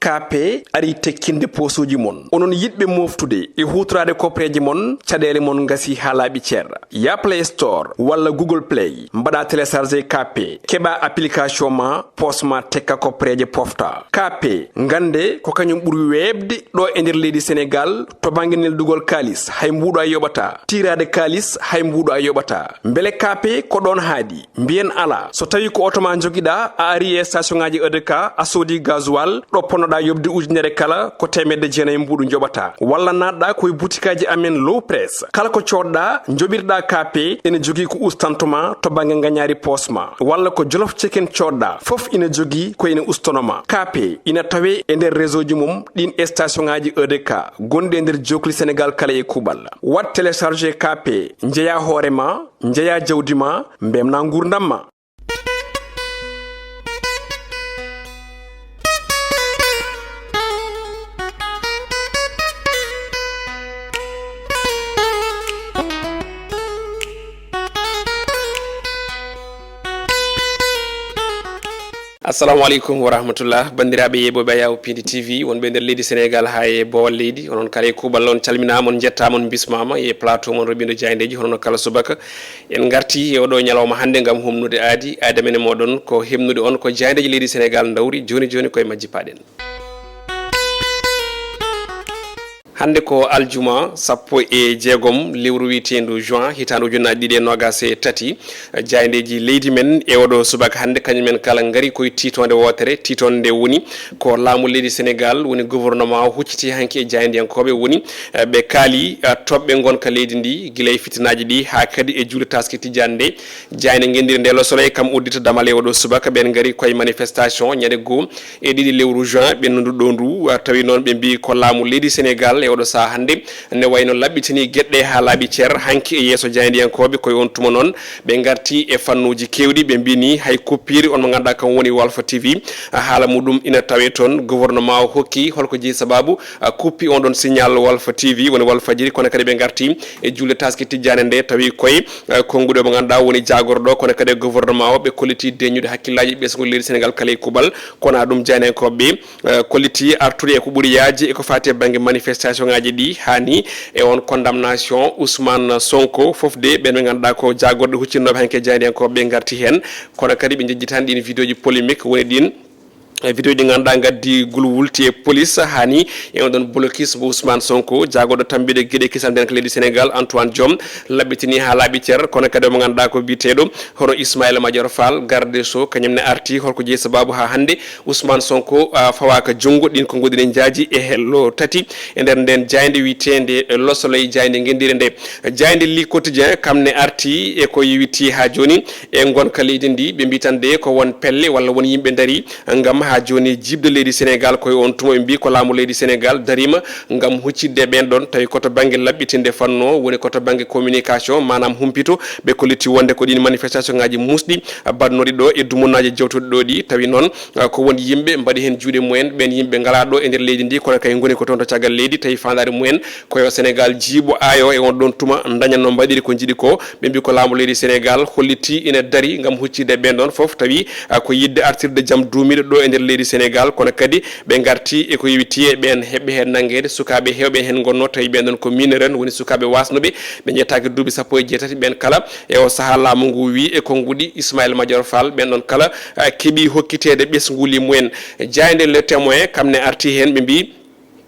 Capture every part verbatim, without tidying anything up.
K P ari tekkinde poosuuji mon. Onon yiɗɓe mooftude e huutoraade koppereeje mon, caɗeele mon ngasi haa laaɓi cer. Ya Play Store walla Google Play, mbaɗa télécharger K P, keɓa application ma, poos ma tekka koppereeje pofta. K P, ngannde ko kañum ɓuri weeɓde ɗo e nder leydi Senegaal to bannge neldugol kaalis, hay mbuuɗo a yoɓataa. Tiiraade kaalis, hay mbuuɗo a yoɓataa. Mbele K P ko ɗoon haaɗi? Mbiyen alaa. So tawii ko oto ma njogiɗaa, a ari e station ŋaaji E D K, a soodi gasoil, ɗo ponnoɗaa yoɓde ujunere kala, ko teemedde jeenayi mbuuɗu njoɓataa. Walla naatɗaa ko e butikaaji amen Low Press. Kala ko coodɗaa, njoɓirɗaa K P, ene jogii ko ustanto ma to bannge ngañaari poos ma. Walla ko Jolof Chicken coodɗaa, fof ina jogii ko ene ustono ma. K P ina tawee e nder réseau ji mum ɗiin e station ŋaaji E D K gonɗi e nder jookli Senegaal kala e kuuɓal. Waɗ télécharger K P, njeyaa hoore ma, njeyaa jawdi ma, mbemnaa nguurndam ma. Assalamu aleykum wa rahmatullah. Banndiraaɓe yeeɓooɓe Ayaw Pindi T V, wonɓe nder leydi Senegaal haa e boowal leydi, onon kala e kuuɓal, on calminaama, on njettaama, on mbismaama e plateau mon Roɓindo Jaayndeeji, hono no kala subaka. En ngarti e oɗo ñalawma hannde ngam humnude aadi, aadi amen e mooɗon ko himnude on ko jaayndeeji leydi Senegaal ndawri. Jooni jooni koye majji paaɗen. Hannde ko aljuma sappo e jeegom lewru wiyeteendu juin, hitaande ujunaaji ɗiɗi e noogaas e tati. Jaayndeeji leydi men e oɗo subaka hannde, kañum en kala ngari koye tiitoonde wootere. Tiitoonde nde woni ko laamu leydi Senegaal, woni gouvernement o, hucciti hanki e jaayndiyankooɓe, woni, eh, ɓe kaali, eh, toɓɓe ngonka leydi ndi, gila e fitinaaji ɗi haa kadi e juulde taaske tijjaande nde. Jaaynde ngenndire nde Le Soleil kam uddita damal e oɗo subaka, ɓeen ngari koye manifestation ñande goo e ɗiɗi lewru juin ɓennundu ɗo ndu. Ah, tawi noon ɓe mbii ko laamu leydi Senegaal e oɗo sahaa hannde ne wayno laɓɓitini geɗe haa laaɓi cer. Hanki e yeeso jaayndiyankooɓe, koye on tuma noon ɓe ngarti e fannuuji keewɗi. Ɓe mbii ni hay kuppiire on mo ngannduɗaa kam woni Walf T V, ah, haala muɗum ina tawee toon. Gouvernement o hokki holko jeyi sabaabu, ah, kuppi on ɗon signal Walf T V, woni Walfadjiri, kono kadi ɓe ngarti e juulde taaske tijjaande nde, tawi koye, eh, konnguɗi mo ngannduɗaa woni jaagorɗo, kono kadi e gouvernement o, ɓe kolliti deñude hakkillaaji ɓesngu leydi Senegaal kala e kuuɓal. Kono ɗum jaayndiyankooɓe, eh, kolliti artude e ko ɓuri yaaji e ko faati e bannge manifestation ŋaaji ɗi haani e on condamnation Ousmane Sonko. Fof de ɓeen ɓe ngannduɗaa ko jaagorɗe huccinnooɓe hanki e jaayndiyankooɓe ɓe ngarti heen, kono kadi ɓe njejjitaani ɗiin vidéo ji polémique woni ɗiin. E vidéo ji ngannduɗaa ngaddi gulwulti e police haani e on ɗon blocus mo Ousmane Sonko, jaagorɗo tambiiɗo geɗe kisal ndenka leydi Senegaal, Antoine Diome, laɓɓitini haa laaɓi cer, kono kadi omo ngannduɗaa ko biyeteeɗo hono Ismaïla Madior Fall, garde des Sceaux, kañum ne arti holko jeyi sabaabu haa hannde Ousmane Sonko, ah, fawaaka junngo. Ɗiin konnguɗi ne njaaji e hello tati e nder nden jaaynde wiyeteende Le Soleil, jaaynde ngenndire nde. Jaaynde Le Quotidien kam ne arti e ko yowiti haa jooni e ngonka leydi ndi. Ɓe mbii tan de ko won pelle walla won yimɓe ndarii ngam haa jooni jiiɓde leydi Senegaal. Koye on tuma ɓe mbii ko laamu leydi Senegaal dariima ngam huccitde ɓeen ɗon, tawi ko to bannge laɓɓitinde fannoo, woni ko to bannge communication, maanaam humpito. Ɓe kolliti wonde ko ɗiin manifestation ŋaaji muusɗi baɗnooɗi ɗo e dumunaaji jawtuɗi ɗo ɗi, tawi noon, ah, ko won yimɓe mbaɗi heen juuɗe mumen. Ɓeen yimɓe ngalaa ɗo e nder leydi ndi, kono kay ngoni ko toon to caggal leydi, tawi faandaare mumen ko yo Senegaal jiiɓo, aayo e on ɗon tuma, daña no mbaɗiri ko njiɗi ko. Ɓe mbii ko laamu leydi Senegaal holliti ina darii ngam huccitde ɓeen ɗon fof, tawi, ah, ko yiɗde artirde jam duumiiɗo ɗo e nder leydi Senegaal, kono kadi ɓe ngarti e ko yowiti e ɓeen heɓɓe heen nanngeede. Sukaaɓe heewɓe heen ngonnoo, tawi ɓeen ɗon ko mineur en, woni sukaaɓe waasnuɓe, ɓe njettaaki duuɓi sappo e jeetati. Ɓeen kala e o sahaa laamu ngu wii e konnguɗi Ismaïla Madior Fall, ɓeen ɗon kala, ah, keɓii hokkiteede ɓesnguuli mumen. Jaaynde Le Témoin kam ne arti heen, ɓe mbii,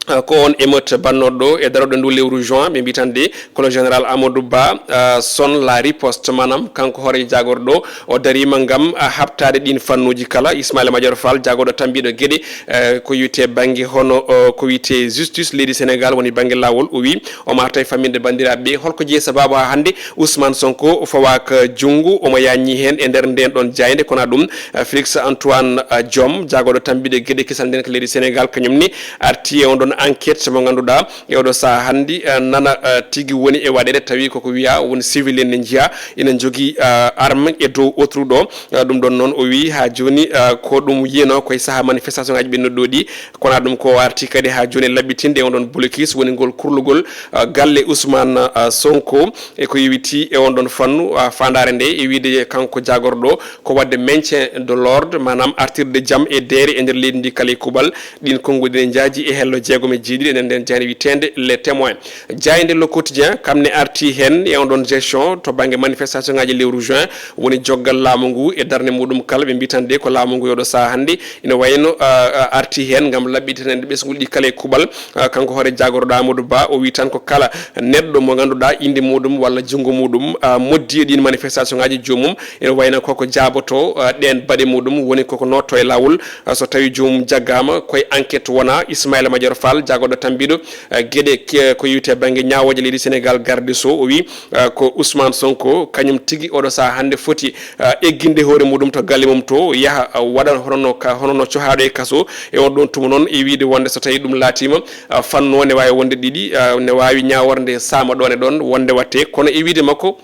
ah, ko on émeute baɗnooɗo ɗo e darorɗe ndu lewru juin. Ɓe mbii tan de, colonel général Amadou Ba, ah, sonne la riposte, maanaam kanko hooreejo jaagorɗo o dariima ngam, ah, haɓtaade ɗiin fannuuji kala. Ismaïla Madior Fall, jaagorɗo tambiiɗo geɗe, eh, ko wiyetee bannge hono, oh, ko wiyetee justice leydi Senegaal, woni bannge laawol, o wii omo arta e famminde banndiraaɓe ɓe holko jeyi sabaabu haa hannde Ousmane Sonko fawaaka junngo. Omo yaajni heen e nder ndeen ɗon jaaynde, kono ɗum, eh, Félix Antoine, eh, Diome, jaagorɗo tambiiɗo geɗe kisal ndenka leydi Senegaal, kañum ne arti e on ɗon Enquête mo ngannduɗaa e oɗo saha hannde, eh, nana, eh, tigi woni e waɗeede, tawi koko wiya woni civil en ne njiya ina njogii, eh, arme e dow otru ɗo. Eh, ɗum ɗon noon o wi haa jooni, eh, ko ɗum yiyano koye saha manifestation ngaji ɓennuɗo ɗi, kono ɗum ko arti kadi haa jooni laɓɓitinde e on ɗon blocus woni ngol kurlugol, eh, galle Ousmane, eh, Sonko, e ko yowiti e on ɗon fannu, eh, faandaare nde e wiide kanko jaagorɗo ko waɗde maintien de l'ordre, maanaam artirde jam e deere e nder leydi ndi kala e kuuɓal. Ɗin konnguɗi ne njaaji e hello jeegom e jeeɗiɗi e nder nden jayndi wiyeteende Les Témoins. Jaaynde Le Quotidien, kam ne arti heen e on ɗon gestion to bannge manifestation ngaji lewru juin, woni joggal laamu ngu e darnde muɗum kala. Ɓe mbi tan de ko laamu ngu e oɗo saha hannde ina wayno, ah, ah, arti heen ngam laɓɓitirande ɓesnguuji ɗi kala e kuuɓal. Ah, kanko hoore jaagorɗo Amadou Ba, o wi tan ko kala neɗɗo mo ngannduɗaa innde muɗum walla junngo muɗum, ah, moddi e ɗin manifestation ngaji, joomum ina wayno koko jaaboto, ah, ɗeen baɗe muɗum, woni koko nootto e laawol. Ah, so tawi joomum jaggaama, koye enquête wona. Ismaïla Madior Fall, jagorɗo tambiɗo, ah, geɗe ke-, ko yowiti e bannge ñaawooje leydi Sénégal, garde des Sceaux, o wi, ah, ko Ousmane Sonko, kañum tigi oɗo saha hannde foti, ah, egginde hoore muɗum to galle mum to, yaha, ah, waɗa hono no ka, hono no cohaaɗo e kaso. E on ɗon tuma noon, e wiide wonde so tawi ɗum laatiima, ah, fannu o ne waawi wonde ɗiɗi, ah, ne waawi ñaaworde saama ɗon e ɗon wonde watte. Kono e wiide makko,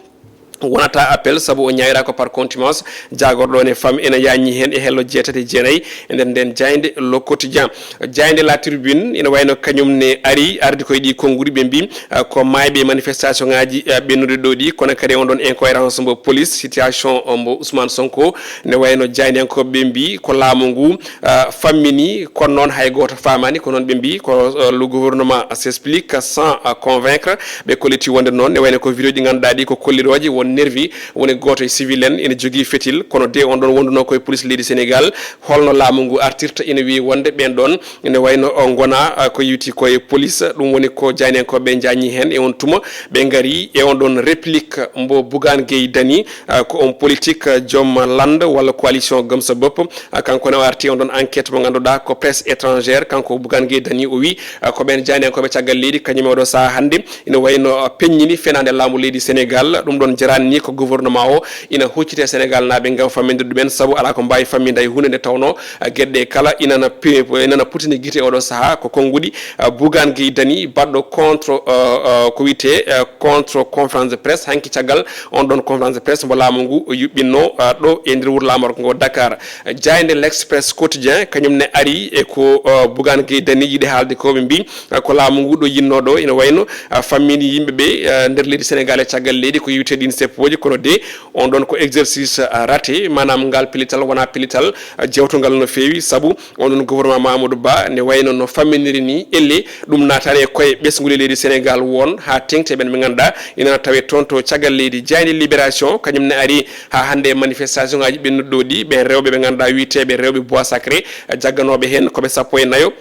wonata appel, sabu o ñaawira ko par contumace. Jaagorɗo ne fam ena yaññi heen e hello jeetati e jeenayi e nder nden jaaynde Le Quotidien. Jaaynde La Tribune ina wayno kañum ne ari, ardi koye ɗi konnguɗi, ɓe mbi, ah, ko maayɓe manifestation ngaji, ah, ɓennuɗi ɗo ɗi, kono kadi on ɗon incohérence mbo police, situation, oh, mbo Ousmane Sonko, ne wayno jaayndiyankooɓe ɓe mbi ko laamu ngu, ah, fammini, kono noon hay gooto faamaani. Ko noon ɓe mbi ko, ah, le gouvernement s'explique sans, ah, convaincre. Ɓe kolliti wonde noon ne wayno ko vidéo ji ngannduɗaa ɗi ko kollirooje, won nervi, woni gooto e civil en ene jogii fetel, kono de on ɗon wonduno koye police leydi Sénégal. Holno laamu ngu artirta? Ina wiyi wonde ɓeen ɗon ene wayno o ngona, ah, ko yowiti koye police. Ɗum woni ko jaayndiyankooɓe njaññi heen e on tuma. Ɓe ngari e on ɗon réplique mbo Bougane Gueye Dany, ah, ko on politique, ah, joom lande walla coalition Gëm Sa Bopp. Ah, kanko ne o arti on ɗon enquête mo ngannduɗaa ko presse étrangère. Kanko Bougane Gueye Dany o wi, ah, ko ɓeen jaayndiyankooɓe caggal leydi, kañum e oɗo saha hannde ina wayno, ah, peññini fenaande laamu leydi Sénégal. Ɗum ɗon jarani ni ko gouvernement o ina huccite Sénégal naaɓe ngam famminde ɗumen, sabu alaa ko mbaawi famminde hay huunde nde tawno, ah, geɗe ɗe kala inana pe-, inana putini gite oɗo saha ko konnguɗi, ah, Bougane Gueye Dany baɗɗo contre, ah, ah, ko wiyetee, ah, contre conférence de presse hanki caggal on ɗon conférence de presse mbo laamu ngu yuɓɓinno, ah, ɗo e nder wuro laamorgo ngo Dakar. Jaaynde L'Express Quotidien kañum ne ari e ko, ah, Bougane Gueye Dany yiɗi haalde ko, ɓe mbi, ah, ko laamu ngu ɗo yinno ɗo ina wayno, ah, fammini yimɓe ɓe, ah, nder leydi Sénégal e caggal leydi ko yowiti ɗin seppooji, kono de on ɗon ko exercice, ah, raté, maanaam ngal pellital wona pellital, ah, jewtungal no feewi, sabu on ɗon gouvernement Mamadou Ba ne wayno no famminiri ni, elle ɗum naataani e koye ɓesnguuli leydi Sénégal won haa teŋti e ɓen ɓe ngannduɗaa ina tawe toon to caggal leydi. Jaaynde Libération kañum ne ari haa hannde e manifestation ngaji ɓennuɗo ɗi, ɓen rewɓe ɓe ngannduɗaa wiyeteeɓe rewɓe bois sacré, jagganooɓe heen ko ɓe sappo e nayo.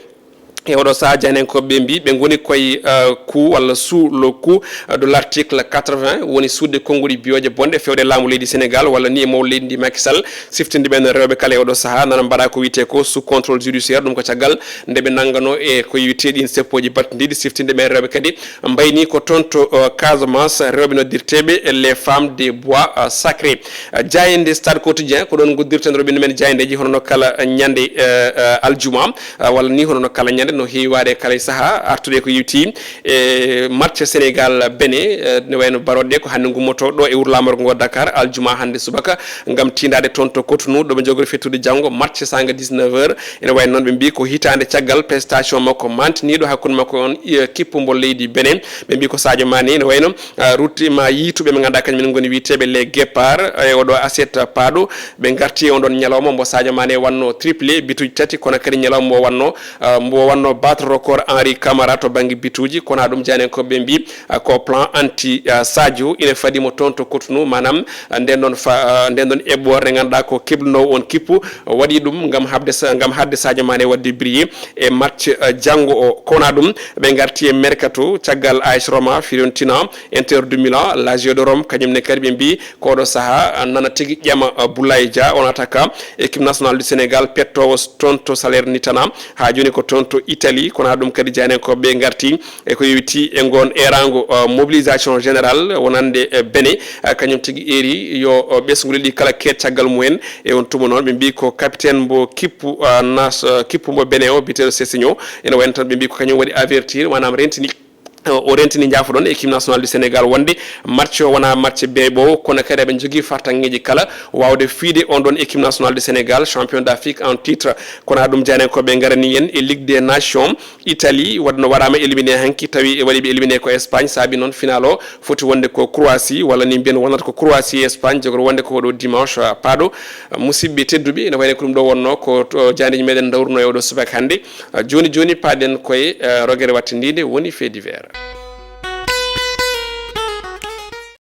E oɗo saha, jaayndiyankooɓe ɓe mbi ɓe ngoni koye, eh, coup walla sous le coup, eh, de l'article quatre-vingts, woni suuɗde konnguɗi biyoje bonɗe fewde laamu leydi Sénégal walla ni e mawɗo leydi ndi Macky Sall, siftinde ɓen rewɓe kala e oɗo saha, nana mbaɗa ko wiyetee ko sous contrôle judiciaire, ɗum ko caggal nde ɓe nanngano e ko wiyetee ɗin seppooji battindiiɗi, siftinde ɓen rewɓe kadi mbayni ko toon to, eh, Casamance, rewɓe noddirteeɓe les femmes des bois, eh, sacrés. Eh, jaaynde Stade Quotidien, ko ɗon ngoddirten rewɓe men jaaydeeji hono no kala ñande, eh, eh, aljuma, eh, walla ni hono no kala ñande no heewi waɗe kala e saha artude ko yewti e match Sénégal Bénin, eh, ne wayno baroɗe ko hannde ngummoto ɗo e wuro laamorgo ngo Dakar aljuma hannde subaka ngam tiindaade toon to Cotonou ɗo ɓe njogori fettude janngo match sanga dix-neuf heures. Ene wayno noon ɓe mbi ko hitaande caggal prestation makko mantiniiɗo hakkunde makko on, eh, kippu mbo leydi Bénin. Ɓe mbi ko Sadio Mané ene wayno, ah, ruttima yiituɓe ɓe ngannduɗaa kañum en ngoni wiyeteeɓe les Guépards, e oɗo aset paaɗo. Ɓe ngarti e on ɗon ñalawma mbo Sadio Mané wanno triplé, bituuji tati, kono kadi ñalawma mbo wanno, ah, mbo wanno battre record Henri Camara to bannge bituuji. Kono ɗum jaayndiyankooɓe ɓe mbi, ah, ko plan anti, ah, Sadio ina fadi mo toon to Cotonou, maanaam, ah, nden ɗon fa-, ah, nden ɗon eɓɓoore nde ngannduɗaa ko keblunowo on kippu, ah, waɗi ɗum ngam haɓde sa-, ngam haɗde Sadio Mané waɗde briller e match, ah, janngo o. Kono ɗum ɓe ngarti e mercato caggal A S Roma, Fiorentina, Inter de Milan, Lazio de Rome, kañum ne kadi ɓe mbi ko oɗo saha, ah, nana tigi ƴama, ah, Boulaye Dia, on attaquant équipe nationale du Sénégal, pettowo s-, toon to Salernitana, haa jooni ko toon to Italie. Kono haa ɗum kadi, jaayndiyankooɓe ɓe ngarti e ko yowiti e ngoon eeraango, uh, mobilisation générale wonande, uh, Bénin. Uh, kañum tigi eeri yo, uh, ɓesnguuji ɗi kala keed caggal mumen. E on tuma noon, ɓe mbii ko capitaine mbo kippu, uh, nas-, uh, kippu mbo Bénin o, biyeteeɗo Sessignon, ene wayno tan ɓe mbii ko kañum waɗi avertir, maanaam rentini, uh, o rentini, njaafoɗon, équipe nationale du Sénégal wonde match o wonaa match beeɓoowo, kono kadi aɓe njogii fartaŋŋeeji kala waawde fiyde on ɗon équipe nationale du Sénégal, champion d'Afrique en titre. Kono haa ɗum, jaayndiyankooɓe ngarani en e Ligue des Nations. Italie waɗno, waɗaama éliminé hanki, tawi e waɗi ɓe éliminé ko Espagne, saabi noon final o foti wonde ko Croatie, walla ni mbiyen wonata ko Croatie e Espagne, jogori wonde ko oɗo dimanche, ah, paaɗo. Ah, musidɓe tedduɓe, ene wayno ko ɗum ɗo wonno ko to jaandeeji meɗen dawruno e oɗo subaka hannde. Ah, jooni jooni, paaɗen koye, ah, rogere wattindiinde, woni fait divers.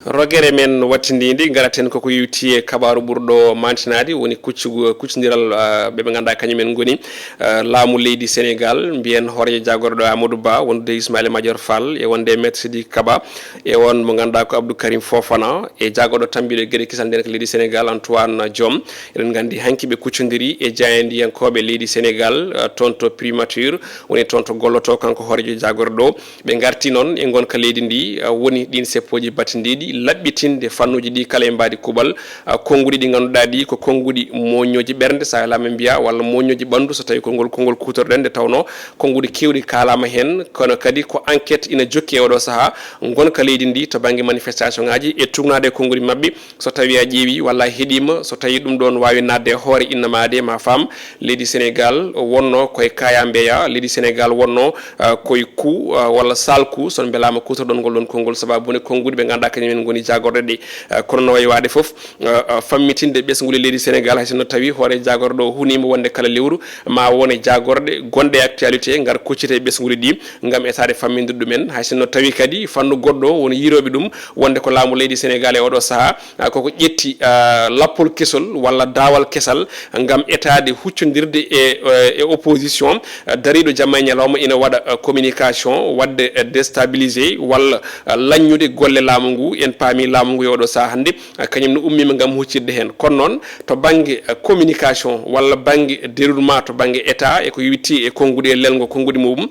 Rogere men wattindiinde, ngaraten koko yowiti e kabaaru ɓurɗo maantinaade, woni kuccugu-, kuccondiral, ah, ɓe ɓe ngannduɗaa kañum en ngoni, ah, laamu leydi Sénégal, mbiyen hooreejo jaagorɗo Amadou Ba, wondude Ismaïla Madior Fall, e wonde Maître Sidiki Kaba, e on mo ngannduɗaa ko Abdou Karim Fofana, e jaagorɗo tambiiɗo e geɗe kisal nden ko leydi Sénégal, Antoine Diome. Eɗen nganndi hanki ɓe kuccondiri e jaayndiyankooɓe leydi Sénégal, ah, toon to primature, woni toon to golloto kanko hooreejo jaagorɗo. Ɓe ngarti noon e ngonka leydi ndi, ah, woni ɗin seppooji battindiiɗi, laɓɓitinde fannuuji ɗi kala e mbaadi kuuɓal, ah, konnguɗi ɗi ngannduɗaa ɗi ko konnguɗi mooññooji ɓernde, so a laama mbiya, walla mooññooji ɓanndu, so tawi konngol, konngol kuutorɗen, nde tawnoo konnguɗi keewɗi kaalaama heen, kono kadi ko enquête ina jokki e oɗo sahaa, ngonka leydi ndi to bannge manifestation ŋaaji e tuugnaade e konnguɗi maɓɓe, so tawi a ƴeewi walla a heɗiima, so tawi ɗum ɗoon waawi naatde e hoore innama de, ma faam, leydi Sénégal wonno koye kaya mbeya, leydi Sénégal wonno, ah, koye ku, ah, walla sal ku, son mbelaama kuutorɗon ngol ɗon konngol, sababu ne konnguɗi ɓe ngannduɗaa kañum en ngoni jaagorɗe ɗe. Ah, kono no wayi waade fof, ah, ah, fammitinde ɓesnguuli leydi Sénégal, hay sinno tawi hoore jaagorɗo o huniima wonde kala lewru ma wone jaagorɗe gonɗe e actualité ngar koccite e ɓesnguuli ɗi ngam etaade famminde ɗumen, hay sinno tawi kadi fannu goɗɗo woni yirooɓe ɗum wonde ko laamu leydi Sénégal e oɗo sahaa, ah, koko ƴetti, ah, lappol kesol walla daawal kesal ngam etaade huccondirde e, eh, e opposition, ah, dariiɗo jamma e ñalawma ina waɗa, ah, communication, waɗde, eh, déstabilisé walla, ah, laññude golle laamu ngu. En paami laamu ngu e oɗo sahaa hannde, ah, kañum ne ummiima ngam huccitde heen. Kono noon, to bannge, ah, communication walla bannge déroulement to bannge État e ko yowiti e konnguɗi e lelngo konnguɗi muɗum,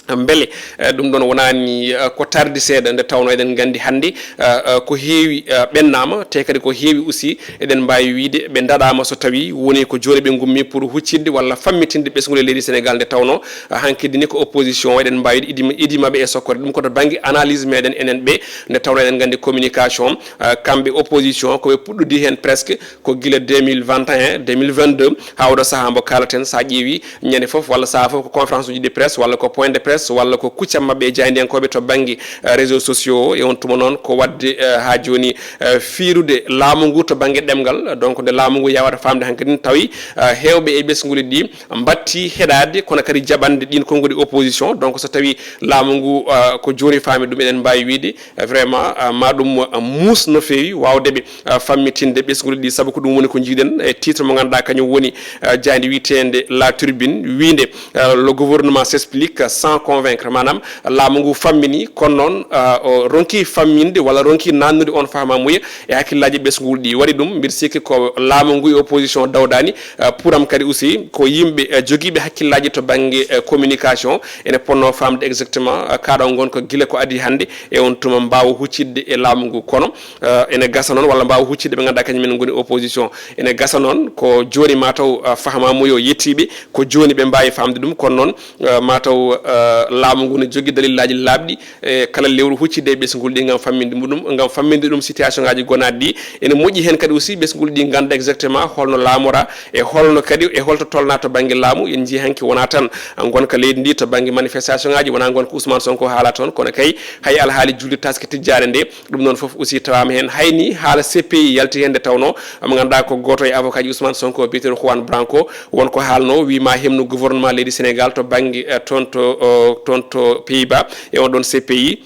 mbele, eh, ɗum ɗoon wonaani, eh, ko tardi seeɗa, nde tawnoo eɗen nganndi hannde, eh, eh, ko heewi, eh, ɓennaama, te kadi ko heewi aussi eɗen mbaawi wiyde ɓe ndaɗaama so tawi woni ko jooni ɓe ngummi pour huccitde walla fammitinde ɓesnguuli leydi Sénégal, nde tawnoo, eh, hankadi ni ko opposition o eɗen mbaawi wiyde idii ma-, idii maɓɓe e sokkorde. Ɗum ko to bannge analyse meɗen enen ɓe, nde tawnoo eɗen nganndi communication, eh, kamɓe opposition ko ɓe puɗɗodii heen presque ko gila deux mille vingt et un, deux mille vingt-deux, haa oɗo sahaa mbo kaalaten, so a ƴeewi ñande fof walla sahaa fof ko conférence uji de presse walla ko point de presse walla ko kuccam maɓɓe e jaayndiyankooɓe to bannge, eh, réseaux sociaux o. E on tuma noon ko waɗde, eh, haa jooni, eh, fiirude laamu ngu to bannge ɗemngal. Donc nde laamu ngu yawata faamde hankadi tawi, eh, heewɓe e ɓesnguuli ɗi mbattii heɗaade kono kadi jaɓande ɗiin konnguɗi opposition. Donc so tawi laamu ngu, eh, ko jooni faami ɗum eɗen mbaawi wiyde, eh, vraiment, eh, ma ɗum, eh, muus no feewi waawde ɓe ah, fammitinde ɓesnguuli ɗi, sabu ko ɗum woni ko njiiɗen e titre mo ngannduɗaa kañum woni, ah, jaaynde wiyeteende La Tribune, wiinde, ah, le gouvernement s'explique sans convaincre, maanaam laamu ngu fammini, kono noon, ah, o ronki famminde walla ronki naatnude on faamaamuya e hakkillaaji ɓesnguuli ɗi. Waɗi ɗum, mbiɗa sikki ko laamu ngu e opposition dawdaani, ah, pour am kadi aussi ko yimɓe, ah, jogiiɓe hakkillaaji to bannge, ah, communication ene potnoo faamde exactement, ah, kaaɗo ngon ko gila ko adii hannde, e on tuma mbaawa huccitde e laamu ngu. Kono, eh, ene gasa noon, walla mbaawa huccitde ɓe ngannduɗaa kañum en ngoni opposition. Ene gasa noon ko jooni mataw, eh, fahmaamuya o yettiiɓe, ko jooni ɓe mbaawi faamde ɗum. Kono noon, eh, mataw, eh, laamu ngu ne jogii dalillaaji laaɓɗi, e kala lewru huccitde e ɓesnguuli ɗi ngam famminde muɗum, ngam famminde ɗum situation ngaaji gonaaɗi ɗi. Ene moƴƴi heen kadi aussi ɓesnguuli ɗi ngannda exactement holno laamora, e holno kadi, e holto tolnaa to bannge laamu. En njii hanki wonaa tan ngonka leydi ndi to bannge manifestation ngaaji, wonaa ngonka Ousmane Sonko haala toon, kono kay hay alhaali julde taske tijjaade nde, ɗum noon fof aussi tawaama heen. Hay ni haala C P I yalti heen nde tawnoo, mo ngannduɗaa ko gooto e avocat ji Ousmane Sonko, biyeteeɗo Juan Branco, won ko haalnoo, wii ma hemnu gouvernement leydi Sénégal to bannge, eh, toon to, o, toon to Pays-Bas, e on ɗoon C P I.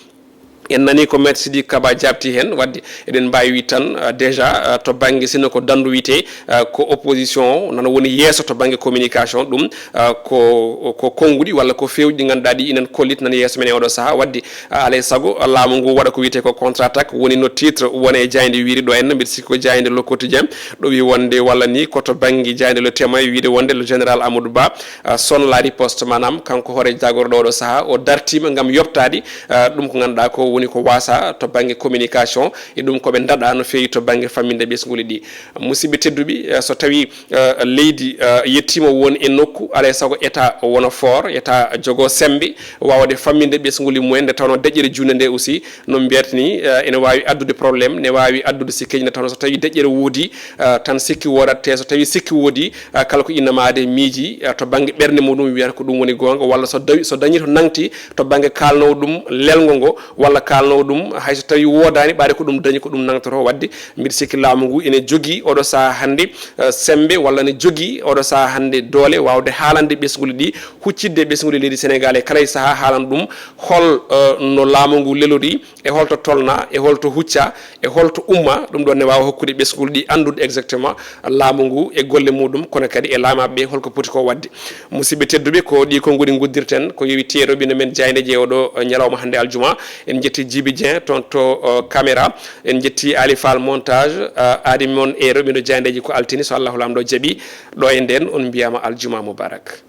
En nani ko Maître Sidiki Kaba jaabti heen, wadde eɗen mbaawi wiide tan, ah, déjà, ah, to bannge, sinno ko Danndu wiyetee, ah, ko opposition o, nana woni yeeso to bannge communication, ɗum, ah, ko, ko konnguɗi walla ko feewji ɗi ngannduɗaa ɗi inen kollit nana yeeso men e oɗo sahaa. Wadde, ah, alay sago, ah, laamu ngu waɗa ko wiyetee ko contre-attaque, woni no titre woni e jaaynde wiyri ɗo henna, mbiɗa sikki ko jaaynde Le Quotidien, ɗo wi wonde walla ni ko to bannge jaaynde Le Témoin wiyde wonde le général Amadou Ba, ah, sonne la riposte, maanaam kanko hoore jagorɗo oɗo sahaa o dartiima ngam yoɓtaade, ah, ɗum ko ngannduɗaa ko woni ko waasa to bannge communication, e ɗum ko ɓe ndaɗa no feewi to bannge famminde ɓesnguuli ɗi. Musidɓe tedduɓe, ah, so tawi, ah, leydi, ah, yettiima won e nokku, alay sago état wona fort, état jogo semmbe, waawde famminde ɓesnguuli mumen, nde tawnoo deƴƴere juutnde nde aussi, no mbiyata ni, eh, ene waawi addude problème, ne waawi addude sikkeeji, nde tawnoo so tawii deƴƴere woodii, eh, tan sikki woodat, te so tawii sikki woodii, eh, kala ko innamaade miiji, eh, to bannge ɓernde muɗum wiyata ko ɗum woni goonga, walla so dawi, so dañii to nangti to bannge kaalnoowo ɗum lelngo ngo, walla kaalnoowo ɗum hay so tawii woodaani, ɓaade ko ɗum dañi ko ɗum nangtotoo. Wadde mbiɗa sikki laamu ngu ene jogii oɗo sahaa hannde, eh, semmbe, walla ne jogii oɗo sahaa hannde doole waawde haalande ɓesnguuli ɗi, huccitde ɓesnguuli leydi Senegaal e kala e sahaa, haalana ɗum hol, eh, no laamu ngu lelori, e holto tolna, e holto hucca, e holto umma, ɗum ɗon ne waawa hokkude ɓesnguuli ɗi anndude exactement laamu ngu e golle muɗum, kono kadi e laamaaɓe ɓe holko poti ko waɗde. Musidɓe tedduɓe, ko ɗi konnguɗi nguddirten, ko yowitii e roɓindo men jaayndeeji e oɗo ñalawma hannde aljuma. En njetti Djiby Dieng toon to, eh, caméra, en njetti Ali Fall montage, eh, aadi mon e roɓindo jaayndeeji ko altine, so Allahu Laamɗo jaɓi. Ɗo e nden, on mbiyaama aljuma mubarak.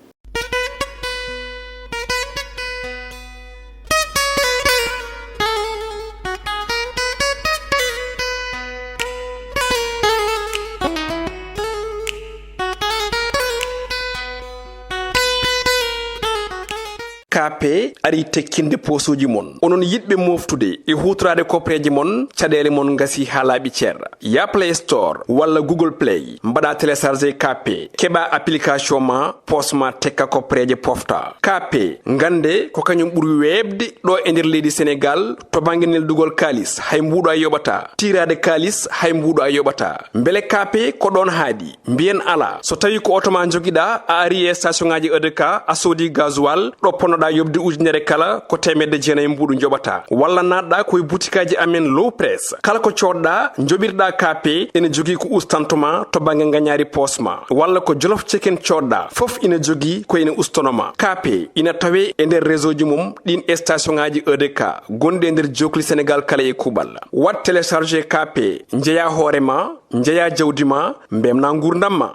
K P arii tekkinde poosuuji mon. Onon yiɗɓe mooftude e huutoraade kopreeje mon, caɗeele mon ngasii haa laaɓi cer. Yah Play Store walla Google Play, mbaɗaa télécharger K P, keɓaa application ma, poos ma tekka kopreeje pofta. K P, ngannde ko kañum ɓuri weeɓde ɗo e nder leydi Senegaal to bannge neldugol kaalis, hay mbuuɗo a yoɓataa. Tiiraade kaalis, hay mbuuɗo a yoɓataa. Mbele K P ko ɗoon haaɗi? Mbiyen alaa. So tawii ko oto ma njogiɗaa, a arii e station ŋaaji E D K, a soodii gasoil, ɗo ponnoɗaa yoɓde ujunere kala, ko teemedde jeenayi mbuuɗu njoɓataa. Walla naatɗaa ko e butikaaji amen Low Press. Kala ko coodɗaa, njoɓirɗaa K P, ene jogii ko ustanto ma to bannge ngañaari poos ma. Walla ko Jolof Chicken coodɗaa, fof ina jogii ko ene ustono ma. K P ina tawee e nder réseau ji mum ɗiin e station ŋaaji E D K gonɗi e nder jookli Senegaal kala e kuuɓal. Waɗ télécharger K P, njeyaa hoore ma, njeyaa jawdi ma, mbeltinaa nguurndam ma.